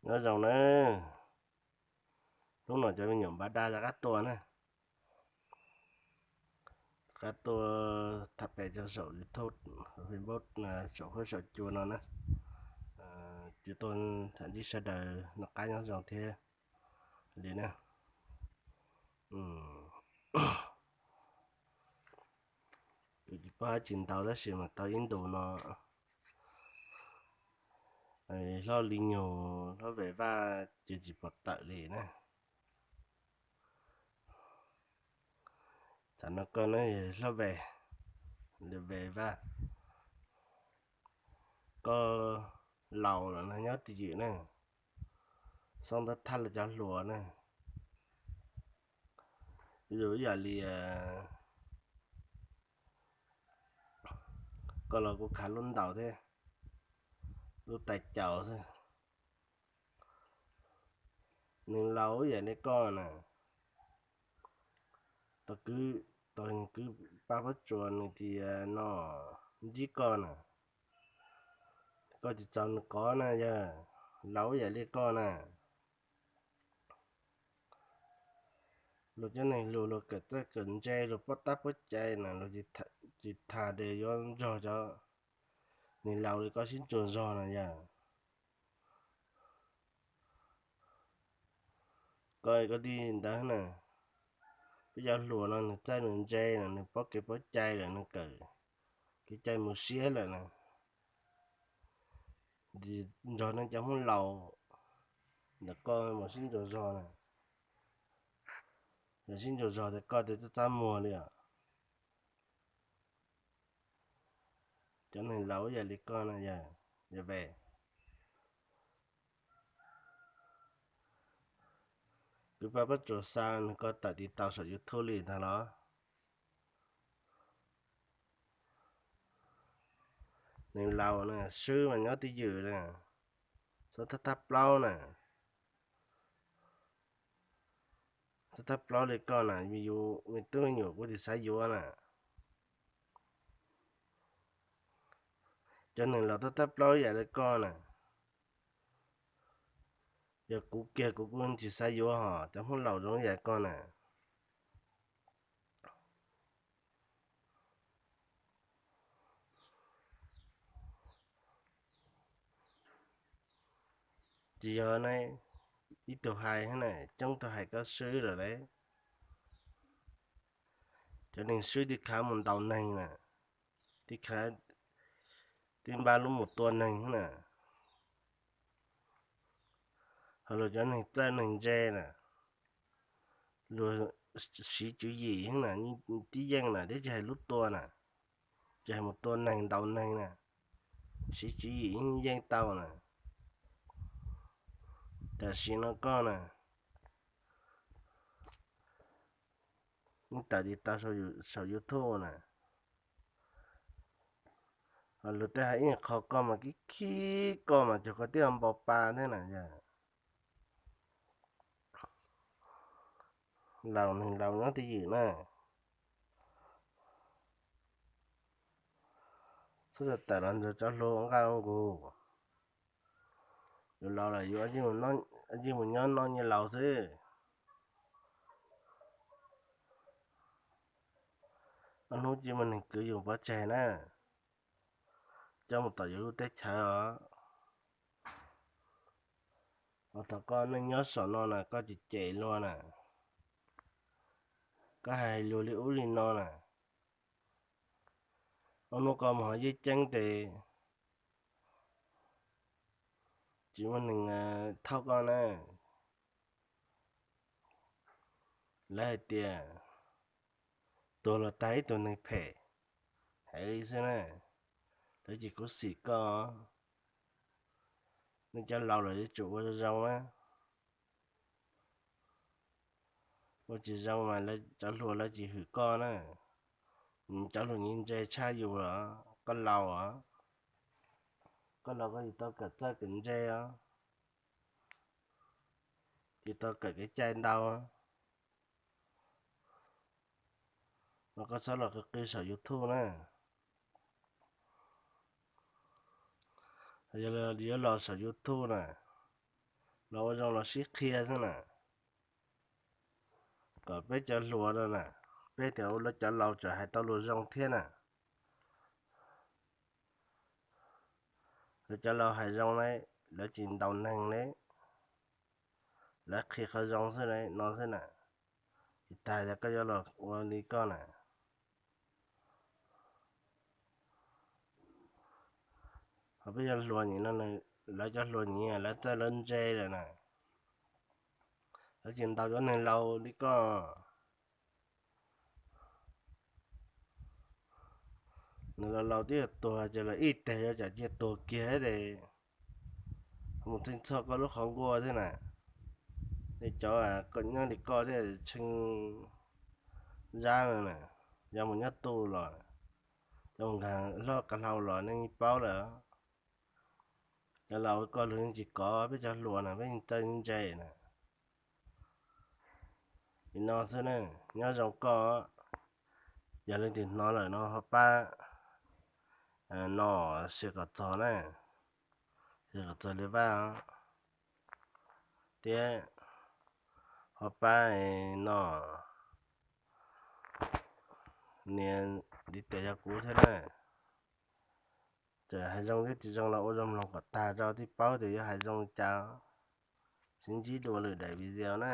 Nyob zoo na, hnub no cov me nyuam npaj dab rov qab tuaj na, rov qab tuaj tham pem rau saum YouTube, Facebook, saum huab saum cua no na. Ces tuaj tham ntsib sawv daws noj qab nyob zoo thiab li na. Kuv tsis paub hab tsis ntau tab sis mas tau ib ntus no hlob li nyug hlob Ves Vaj ces tsis pom tawm li na. Tam no koj na, hlob Ves, Ves Vaj, koj laus lawm no nyob twj ywm na, xob ntab thab lawv cov hluas na. Yus ib yam li koj los kuj khav lub ntaus thiab lub tais caus xwb. Nws laus ib yam li koj na, tau kwv, tau kwv pab pob tsuas nws tias no ntsib koj na, koj tsis txaus nws kov na yog, laus ib yam li koj na. Luag cov neeg hluas luag kawm txawj kawm ntse luag paub tab paub cai na luag tsis tham tias yuav nrog cov neeg laus li koj sib ntsuas zog na yog. Koj koj tij ntawd na, peb cov hluas no nws txawj nws ntse na, nws paub kev paub cai lawm, nws kawm kev cai mus siab lawm na. Nrog nej cov Hmoob laus ntawm koj mus sib ntsuas zog na, yog sib ntsuas zog tias koj tias txaj txaj muag li os. Cov neeg laus ib yam li koj na yog, yog Ves, kwv pab pob tsuas xa nws koj tawm tis tau saum YouTube li ntag los? Neeg laus na swb mas nyob twj ywm na, txhob thab thab plaub na. Thab thab plaub li koj na, yus me tub me nyuam kuj tsis xav yuav na. Cov neeg laus thab thab plaub ib yam li koj na, yog kuv kiag kuv kuj tsis xav yuav hos cov Hmoob laus zoo ib yam li koj na. Tsis yog ne, ib tug hais na, coob tug hais koj swb lawm lauj. Cov neeg swb tib khav mus ntaus neeg na, tib khav, tib npaj lub mus tua neeg na. Ho luag cov neeg txawj neeg ntse na, luag siv tswv yim na, tib yeej na thiab tsis hais lub tua na, tsis hais mus tua neeg ntaus neeg na, siv tswv yim yeej tau na. Tam sim no koj na, nej tawm tis tau saum YouTube na, luag tej hais ib qho koj mas khib khib koj mas cuag koj tib npau pa thiab na yog. Laus neeg laus nyob twj ywm na, txhob tawm los nrog cov hluas ua nqaj ua nqug. Yus laus lawm yus yeej mus nyob noj nyiaj laus xwb. Ob hnub cia muaj neeg kwv yus pov tseg na, coj mus tom yus lub teb chaws os. Ho thaum koj neej nyob saum no na koj cem cem luag na, koj hais luag li ub li no na, ob hnub koj mus hauv yeeb ceeb tes tsis muaj neeg thauj koj na. Lawv hais tias tuag los tag ib tug neeg phem, hais li xwb na, lawv tsis khuv xim koj. Nej cov laus lawm yuav tsum ua zoo zoo na, ua tsis zoo mas cov hluas lawv tsis hwm koj na. Cov hluas nyiaj ntse tshaj yus los koj laus os, koj laus koj tsis tau kawm txawj kawm ntse os, tsis tau kawm kev cai ntau, mas koj txhob los qw qw saum YouTube na. Yog yuav los saum YouTube na, los ua zoo los sib qhia xwb na. Kom peb cov hluas no na, peb tias lawv cov laus tseem hais tau lus zoo thiab na. Lawv cov laus hais zoo ne, lawv tsis ntaus neeg ne, lawv qhia qhov zoo xwb ne no xwb na. Tsis tas koj yuav los ua li koj na. Ho peb cov hluas nim no, lawv cov hluas nim lawv txawj lawv ntse lawm na, lawv tsis ntaus cov neeg laus li koj. Nws laus laus twb yuav tuag ces los ib teg yuav tsam cia tuag kiag ces mus theej txhoj koj lub qhov nkuaj thiab na. Nej cov nyob li koj thiaj tshee zab no na, yog mus nyob tu los, cov mus nkag hlob ka hlau los nej yeej paub lawm. Cov laus koj lus yeej tsis kov, peb cov hluas na peb yeej txawj ntse na. Li no xwb ne, nyob zoo koj, yog leej twg hnov lawm no ho pab nom sia kom txog na, sia kom txog li vaj thiab ho pab nom nias li tias yog kuv thiab na. Txawm hais zoo thiab tsis zoo los ua zoo mloog kom tag tso thiaj paub tias yuav hais zoo li cas, sib ntsib dua lwm daim video na.